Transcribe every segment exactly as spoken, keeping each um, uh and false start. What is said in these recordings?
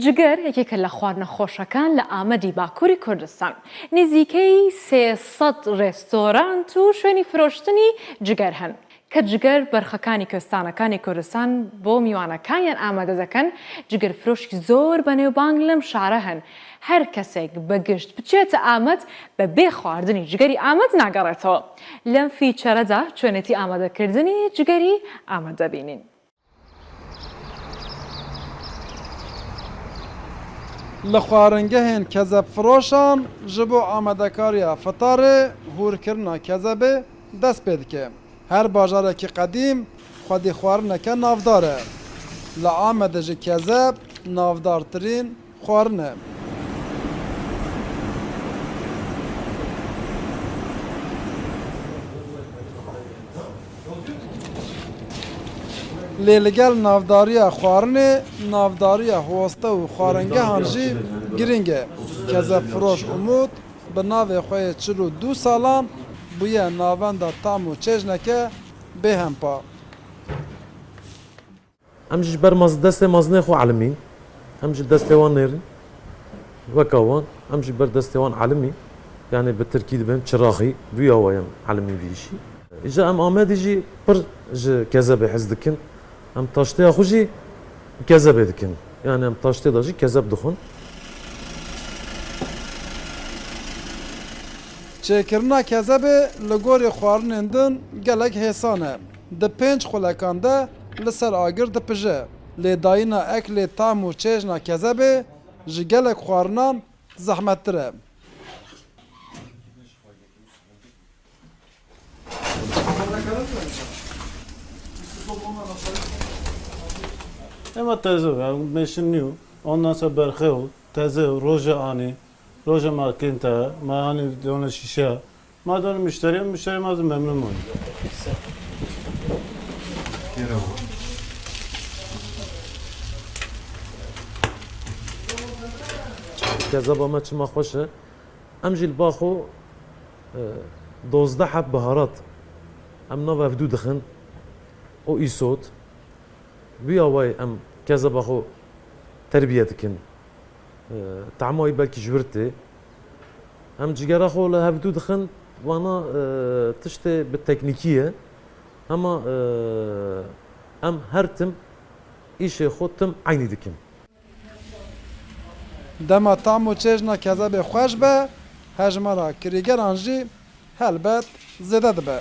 Ciger yekek e li xwarina xweşekan li Amedî Bakurî Kurdistan. Nêzîkey sê sed restorant û şwênî firoştinî ciger hene. Ke ciger berxekanî ku stranekana Kurdistan bo mîwanekaniyan amade dikin, cigerfiroşî zor benêvbang li em şara hene. Her kesek bi gişt biçête Amed, bi bê xwardinî cigerî Amed nagerêto. Li em vî çare de çonetî amadekirdinî cigerî Amed dibînîn. Li xwaringehên kezebfiroşan ji bo amadekariya fitarê hûrkirina kezebê dest pê dike. Her bajarekî qedîm xwedî xwarineke navdar e. Li Amedê jî kezeb navdartirîn xwarin e. Lê li gel navdariya xwarinê, navdariya hoste û xwaringehan jî girîng e. Kezebfiroş Umut bi navê xwe yê çil û du salan bûye navenda tam û çêjneke bêhempa. Em jî ji ber mez-, destê mezinê xwe elimîn. Em jî destê wan nêrin. Weka wan, em jî ber destê wan elimîn. Yanî bi tirkî dibên çiraxî, vî awayî em elimîn vî îşî. Îja em Amedî jî pir ji kezebê hez dikin. Em taştêya xwe jî kezebê dikin. Yanî em taştê de jî kezeb dixwin. Çêkirina kezebê li gorî xwarinên din gelek hêsan e. Di pênc xulekan de li ser agir dipije. Lê dayîna eklê tam û çêjna kezebê ji gelek xwarinan zehmettir e. Ema teze, yani meşin niyo. Ondan sonra berxe o, teze o, roja ani, roja ma kenta, ma ani dona şişe. Ma dona müşteri, müşteri ma zî memnun ol. Kezeba me çima xweş e. Em jî li ba xwe, e, dozdeh heb biharat em nav hevdû dixin û îsot. Vî awayî em kezeba xwe terbiye dikin. E, tahma wî belkî ji wir tê. Em cigera xwe li hevdû dixin, vana, e, tiştê bi teknîkî ye. Hema, e, em her tim îşê xwe tim eynî dikin. Dema tam û çêjna kezebê xweş be, hejmara kirîgeran jî helbet zêde dibe.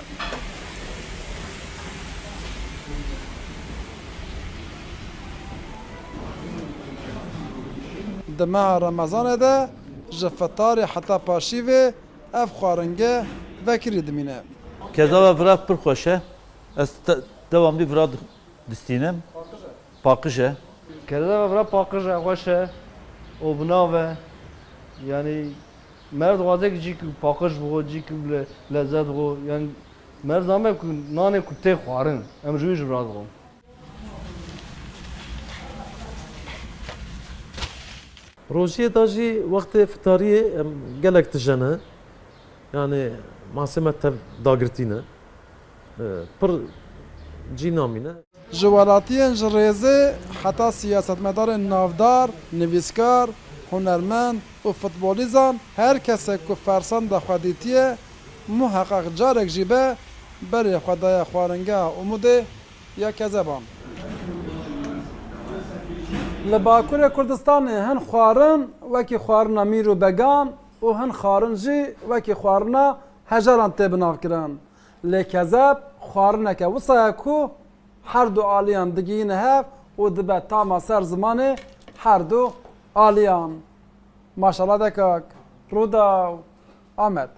Di meha Remezanê de ji fitarê heta paşîvê ev xwaringeh vekirî dimîne. Kezeba vira pir xweş e. Ez te-, dewamlî vira di-, distînim. Paqij e. Kezeba vira paqij e, xweş e. Û bi nav e. Yanî, mer dixwaze ki cîk paqij bixwe, cîk le-, lezet bixwe. Yanî, mer zame ku nanê ku tê xwarin. Em ji wî ji vira dixwin. Rojiyê de jî wextê fitariyê em gelek tije ne. Yanî masê me tev dagirtî ne. E, pir cî namîne. Ji welatiyên ji rêzê heta siyasetmedarên navdar, nivîskar, hunermend û futbolîzan her kesek ku fersenda xwe dîtiye, muheqeq carek jî be berê xwe daye xwaringeha Umudê ya kezeban. Li Bakurê Kurdistanê hin xwarin wekî xwarina mîr û began û hin xwarin jî wekî xwarina hejaran tê binavkirin. Lê kezeb xwarineke wisa ye ku her du aliyan digihîne hev û dibe tama ser zimanê her du aliyan. Maşala dekak, Rûdaw, Amed.